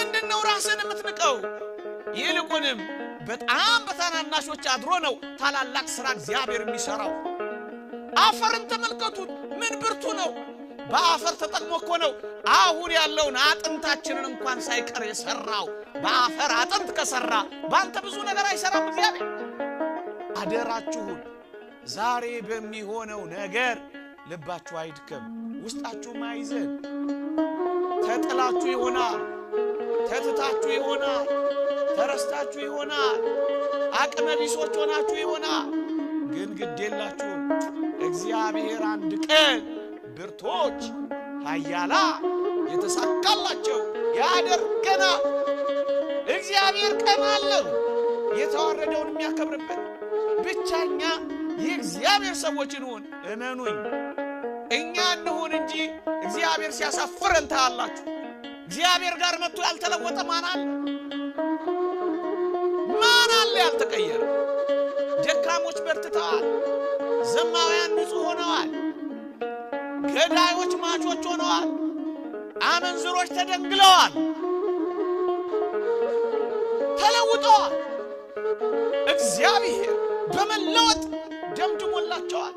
ለምንድን ነው ራስን የምትንቀው? ይልቁንም በጣም በታናናሾች አድሮ ነው ታላላቅ ሥራ እግዚአብሔር የሚሠራው። አፈርን ተመልከቱት፣ ምን ብርቱ ነው! በአፈር ተጠቅሞ እኮ ነው አሁን ያለውን አጥንታችንን እንኳን ሳይቀር የሰራው። በአፈር አጥንት ከሰራ በአንተ ብዙ ነገር አይሰራም እግዚአብሔር። አደራችሁን ዛሬ በሚሆነው ነገር ልባችሁ አይድከም፣ ውስጣችሁም አይዘን። ተጥላችሁ ይሆናል፣ ተትታችሁ ይሆናል፣ ተረስታችሁ ይሆናል፣ አቅመ ቢሶች ሆናችሁ ይሆናል። ግን ግድ የላችሁም። እግዚአብሔር አንድ ቀን ብርቶች፣ ኃያላ የተሳካላቸው ያደርገናል። እግዚአብሔር ቀን አለው የተዋረደውን የሚያከብርበት። ብቻ እኛ የእግዚአብሔር ሰዎች እንሁን። እመኑኝ፣ እኛ እንሁን እንጂ እግዚአብሔር ሲያሳፍረን ታያላችሁ። እግዚአብሔር ጋር መጥቶ ያልተለወጠ ማን አለ? ማን አለ ያልተቀየረ? ደካሞች በርትተዋል። ዘማውያን ንጹሕ ሆነዋል። ገዳዮች ማቾች ሆነዋል። አመንዝሮች ተደንግለዋል፣ ተለውጠዋል። እግዚአብሔር በመለወጥ ደምድሞላቸዋል።